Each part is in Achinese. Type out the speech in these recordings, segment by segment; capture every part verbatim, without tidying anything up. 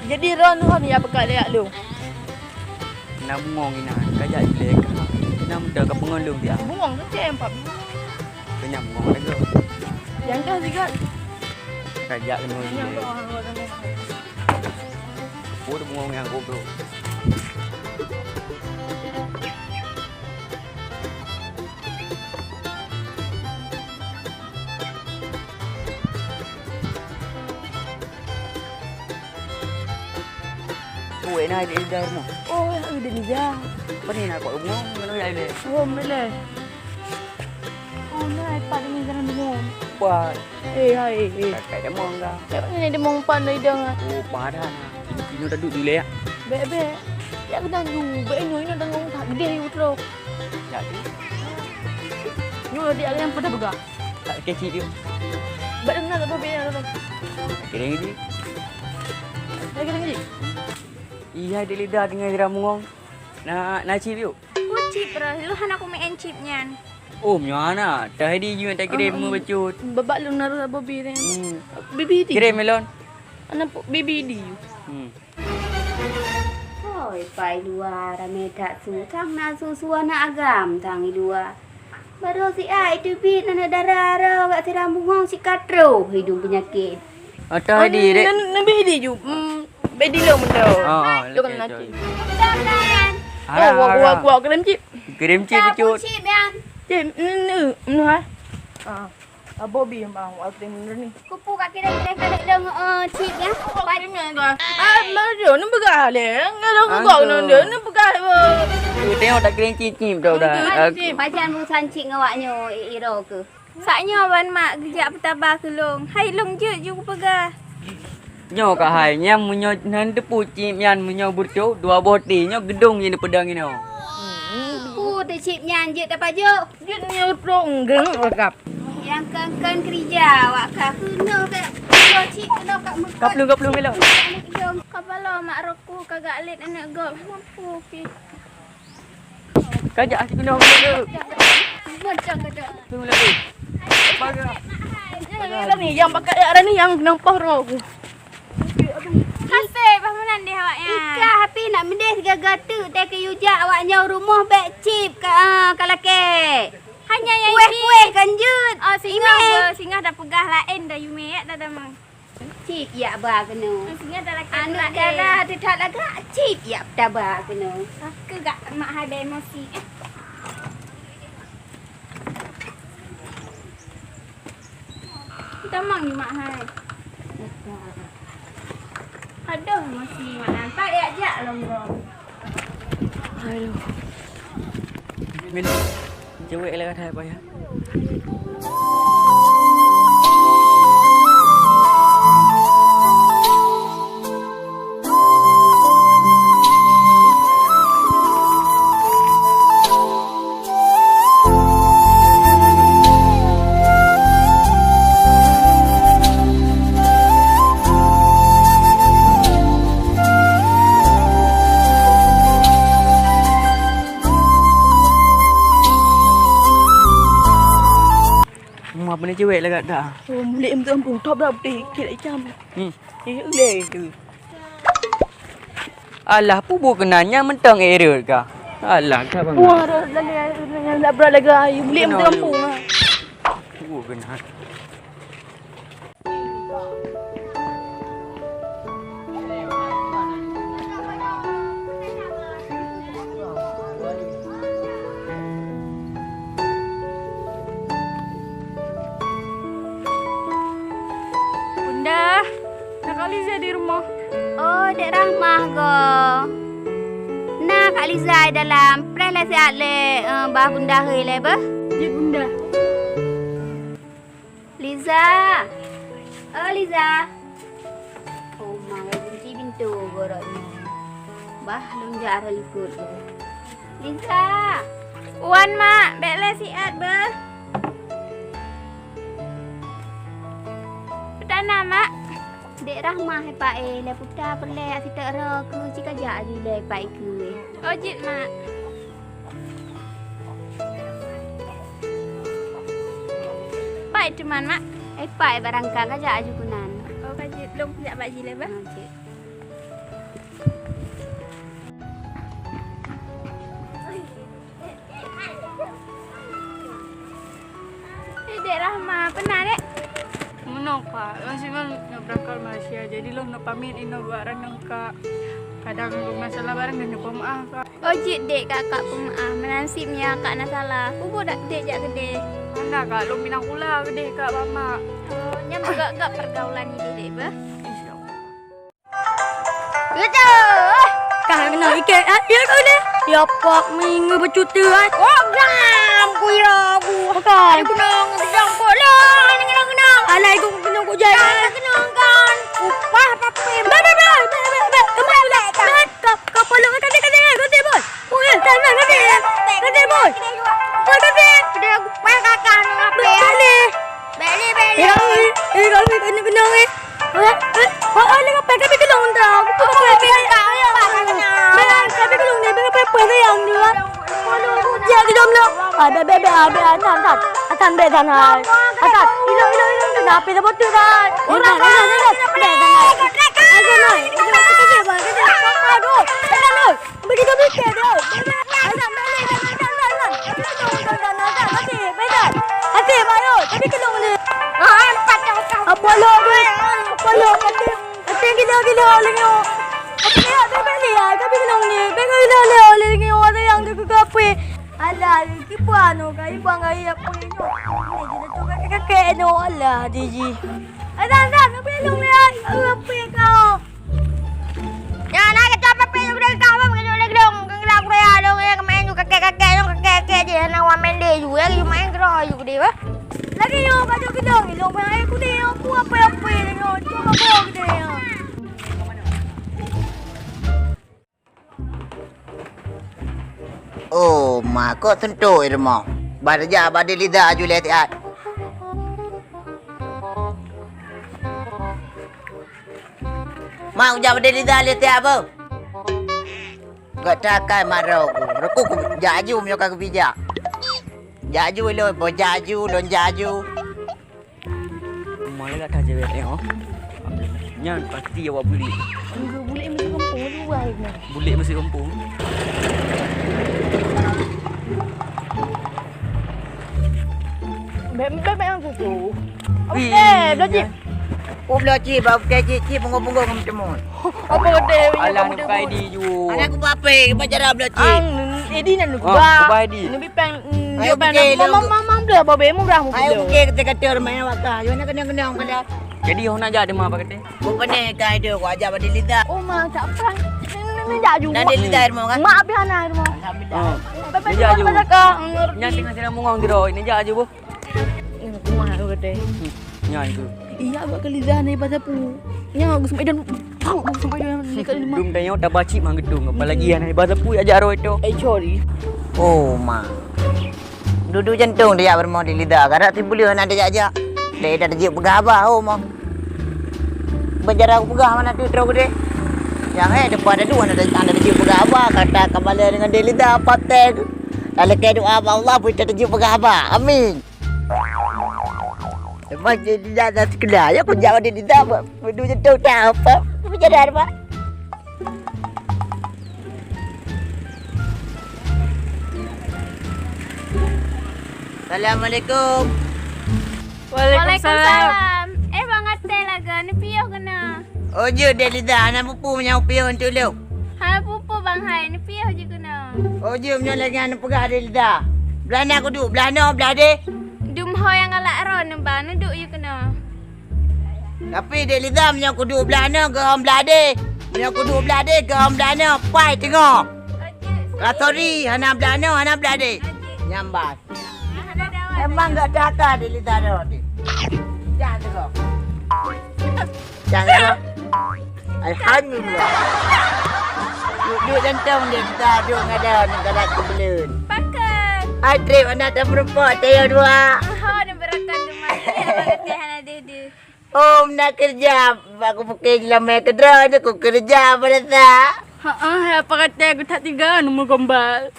Jadi, ron-ron ya peukat lé yak lôn. Na bungong inan, ka jak ilée ka. Inan muda ka peungon lôn dia. Bungong tu cem, Pak. Kenyang bungong lagi. Yang dah juga. Ka jak kena ilée. Yang tu orang luar sana. Oh, ada bungong yang goblok. Weh, na di dalam rumah. Oh, ya, di dalam. Apa ni nak kau rumah? Mana ya ini? Oh, mana? Oh, na ipat ni dalam rumah. Wah. Eh, hai, eh. Kakai dia mau enggak? Ya, ni dia mau umpan dari dah. Oh, parah nah. Ini, ini dah duduk dulu ya. Bek, bek. Ya, kena ju. Bek ini, ini dah ngomong tak gede, utro. Jadi. Nyoh dia yang pada pegang. Tak kecil dia. Bek, dengar tak apa, bek, ya, tak apa. Kira ni. Lagi, lagi. Iya, di lidah dengan jeram bungong. Na, na chip yuk. Ku chip dah. Lu hana ku main chip nyan. Oh, nyoe hana. Dah di you tak kirim mu bacut. Babak lu naruh Bobi ni. Hmm. Bibi di. Kirim melon. Anak bibi di. Hmm. Oi, pai luar ramai tak su. Tang na su, su anak agam tang di luar. Baru si A itu bit anak dara ro wak siram bungong si katro hidung penyakit. Atau di dek. Nan, nan bedi ju. Hmm, bedi lo mendo. Ah, ah, lo kan okey, nanti. Okey. Dah, dah, Yan. Oh, wak, wak, wak kirim chip. Kirim chip bacut. Chip, Yan. Chip, ni, ni, ni, ha? Ah. Abo bi mang wak kirim bener ni. Kupu kat kirim kirim kali dong, eh, chip, ya. Wak kirim yang dah. Ah, baru ni peugah le. Ngalo ngok nang dia. Ni peugah. Tengok tak kirim chip, chip dah, dah. Pajan busan chip ngawak nyo, iro ke. Sak nyoe ban mak geujak peutaba keu lôn. Hai lôn jeuet ju kupeugah. Nyoe ka hai, nyan meunyoe hana teupeu cit nyan meunyoe beutôi, dua boh ti nyoe geudong jih neupeudong inoe. Peue teucit nyan jeuet tapajoh? Jeuet nyoe trok ngeung ragab. Nyang kon-kon keurija awak ka keunoe ka keunoe cit keunoe ka meukot. Kaplong, kaplong, Milo. Kapalo mak roko ka gak lét aneuk gob. Mampu pih. Kajak sikeunoe dulu. Tunggu lagi. Pagar. Rani yang pakai, rani yang nampak roh. Hase bah meunan deh awaknyan. Ika hapi nak meudeh sigaga teuk teuh keu yue jak awaknyan rumoh bèk cit ka, ah, ka lakèe. Hanya nyang kueh-kueh kan jeuet. Oh, singoh, singoh dah peugah laén dah yue mè, dak tamong. Cit yak ba keunoe. Maksudnya dah laki. Aneuk dara teutat lagak, cit yak taba keunoe. Aku gak mak hai emosi, eh. Tamong ni mak hai. Aduh, emosi mak hai. Tak yak jak lom lom. Aduh. Min, cewek lewat hai payah. Mama pernah cewek lah kat dah. Oh, mulik em tu ampun top dah putih kira icam. Hmm. Eh, uleh tu. Alah, pu bu kena nyang mentong error ka. Alah, ka bang. Wah, dah lalu dah berat lagi ayu mulik em tu ampun. Pu kena. Bunda, na kali saya di rumah. Oh, Dek Rahmah go. Na Kak Liza di dalam. Preh lé siat lé, eh, bah bunda hei lé beh. Jeuet bunda. Liza. Oh, Liza. Oh, ma, kunci pintu gorok nyoe. Bah, lôn jak arah likot dulu. Liza. Wan, Mak. Bèk lé siat beh. Peue na, Mak? Dek Rahmah, Pak, eh, lé puta peureulèe sitak ro keu cikajak aju lé Pak Iku, eh. Oh, jeuet, Mak. Pai teuma, Mak. Eh, pai barangka kajak aju keunan. Oh, ka jeuet. Lôn kujak bak jih lé, bah. Ah, jeuet. Eh, Dek Rahma, peue na, Dek? Meunoe, Kak. Lôn simeunan nyoe beurangkat Malaysia. Jadi, lôn neuk pamit inoe dua ureueng nyoe, Kak. Kadang lôn masalah barang dan nyoe peumaah, Kak. Oh, jeuet, Dek, Kakak peumaah. Meunan cit meunyo Kakak na salah. Peue buet dak Dek jak keudeh? Hana, Kak. Lôn pinah sikula keudeh, Kak, bak mak. Oh, nyan beugöt-göt peurgaulan idéh, Dek, beh? Insya Allah. Gitu. Kah kena ikat, ah? Ya, kau ni. Ya, pak, minggu bercuti, ah. Oh, gam, ku ya, ku. Bukan. Ada kena, kena, kena. Alah, itu kena kau jai. Kena, kena, kan. Upah tapi. Bek, bek, bek, bek, bek, bek. Kembali, bek. Bek, kau, kau peluk, kau tadi, kau tadi, kau tadi, boy. Oh, ya, sana, kau tadi. Kau tadi, boy. Boy, kau tadi. Udah, aku payah kakak, nak apa ya? Balik. Balik, balik. Ya, eh, eh, kau ni kena, kena, eh. Eh, eh, oh, oh, lagi apa? Tapi kelong dah. Aku tak apa. Bela, tapi kelong dia, bela apa sayang dia? Aduh, dia di dalam lah. Ah, beb, beb, beb, ah, beb, ah, tan, tan. Ah, tan, beb, tan, hai. Ah, tan. Ilo, ilo, ilo, ilo. Dah, api dah botak, tan. Orang, orang, orang. Beb, tan, hai. Aduh, no. Aduh, no. Aduh, no. Bagi kami ke dia. Azam balik, azam, azam, azam. Azam, azam, azam, azam. Masih, beda. Masih, baru. Tapi kelong ni. Ah, empat, empat. Apa lo ni? Apa lo? Kata, kata gila, gila, lagi. Apa dia? Dia balik lah. Tapi kelong ni. Bega gila, gila, lagi. Orang yang ke kafe. Alah, kipu anu, kai bang, kai apa ni? Ni jadi tu kakek-kakek ni. Alah, Diji. Azam, azam, tapi kelong ni. Apa kau? Nyan, na keudroe peuet-peuet nyang keudroe ka beuh, keudroe lé keudong, keu geula kureue lôn, eh, keumaén ju kakek-kakek, lôn kakek-kakek jih, hana wa mendeh ju, eh, ju maén keudroe ju keudeh beuh. Lagèe nyoe ka jeuet keudong, ilong peuet ayah kudeh, aku apa-apa lé nyoe, cuma boh keudeh nyoe. Oh, ma, kok teuntôi rumoh? Bah tajak bak Dek Liza aju lé siat. Mak, ujak bak Dek Liza lé siat beuh. Gata kai mak droe ku. Reuku ku jak aju meunyoe ka geubijak. Jak aju lôn, boh jak aju, lôn jak aju. Malah gata cewek ni, oh. Nyan pasti awak bulek. Bulek meusi gampông, luwah ni. Bulek meusi gampông. Bèk, bèk, bèk, yang tu, tu. Wih, eh, belajar. Oh, belajar, bab kecil-kecil, punggong-punggong kamu temui. Apa kata? Alah, ni bukai di ju. Anak aku apa? Baca dah belajar. Ang, eh, di nan lupa. Ah, bukai di. Ni bipeng, mm, ayo, bipeng. Mama, mama, bela, babe, mu berah, mu bela. Ayo, bukai kata-kata rumah awak kah. Yo, nak kena-kena orang kata. Jadi, ho nak jak di mana, apa kata? Bukan ni, kai tu, aku ajak pada Liza. Oh, ma, tak apa. Ni, ni, ni, jak ju. Dah ada Liza rumah kah? Mak habis anak rumah. Alhamdulillah. Ah. Bebe, ni jak ju. Pada kau, ngerti. Nyan tengah sila mungong di roh. Ni jak ju, bu. Ni, aku mah, aku kata. Hmm. Nyan tu. Iya, agak ke Liza ni, pasal pu. Nya, aku sampai dan, aku sampai dan, dekat lima. Dum tanya, tak bacik mang gedung. Apalagi yang ni, pasal pu, ajak roh itu. Eh, sorry. Oh, ma. Dudu jantung dia bermoh di Liza. Karena si beliau nak diajak-ajak. Dia dah terjeuet peugah haba, oh, ma. Berjarah peugah mana tu, terus gede. Yang, eh, depan ada dua, ada, ada terjeuet peugah haba. Kata kembali dengan di Liza, paten. Lalu ke doa, Allah, pun terjeuet peugah haba. Amin. Memang jadi dah, dah sekolah. Ya, aku jawab dia, dia tak apa. Berdua je tahu tak apa. Apa jadi apa? Assalamualaikum. Waalaikumsalam. Waalaikumsalam. Eh, Bang Atei laga, ni piôh kena. Oh, jeuet deh Liza, hana peue-peue meunyoe piôh untuk lôn. Hana peue-peue Bang hai, neupiôh jih keunoe. Oh, jeuet meunyoe lagèe nyan neupeugah deh Liza. Blah na kuduek, blah noe, blah deh. Dum ho nyang galak droeneuh ba, neuduek jih keunoe. Tapi deh Liza, meunyoe kuduek blah noe, geuhom blah deh. Meunyoe kuduek blah deh, geuhom blah noe, pai teungoh. Oh, jeuet. Ah, sorry, hana blah nyoe, hana blah deh. Nyambas. Emang gak ada akal di lidah dia tu. Jangan tu kau. Jangan tu kau. Alhamdulillah. Duduk jantung dia, kita duduk ngada negara kebelun. Pakai. Hai, trip anak tak merupuk, saya dua. Oh, dia berakal tu, Mak. Dia berakal hana deh, deh. Oh, nak kerja. Aku pakai jelamai kedra je, aku kerja pada tak. Ha ah, apa kata aku tak tiga, nombor gombal.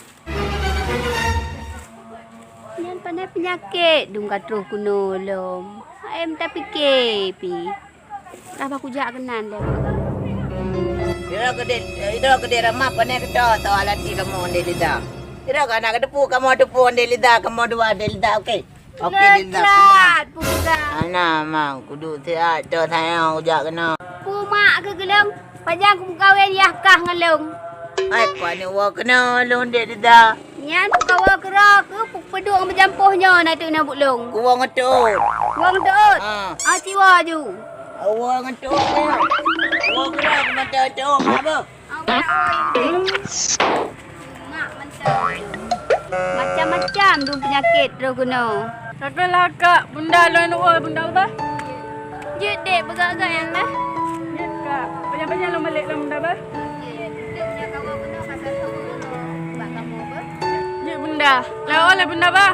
Nyan pandai peunyakét dum ka troh keunoe lom. Em tapike pi. Dah bah kujak keunan deh. Ira keudeh, ira keudeh ramah pané keudroe soal hati kamoe Ande Liza. Ira ka na kateupeue kamoe teupeue Ande Liza, kamoe dua Ande Liza, okey. Okey Liza. Sehat, peugah. Ana mang kudu sehat, to sayang kujak keunoe. Pu mak keu geulong, pajan kumeukawen yah kah ngon lôn. Ai, ku aneuk woe keunoe lôn dek Liza. Nyan kukawoe keudroe keuh peuduek ngon beujampoh nyoe na teuk na buet lôn. Kuwoe ngon teuôt. Kuwoe ngon teuôt? Ah. Ah, siwoe ju. Woe ngon teuôt nyoe. Woe keudroe keu mantong teuôt, mak beuh. Ah, woe, woe, woe. Mak mantong. Macam-macam dum peunyakét troh keunoe. Ka keulah kak, bunda lôn woe, bunda bah. Jeuet dek, peugah-peugah nyan lah. Jeuet kak. Panyang-panyang lôn balek lôn bunda bah. Jeuet bunda. Lawan lah bunda bah.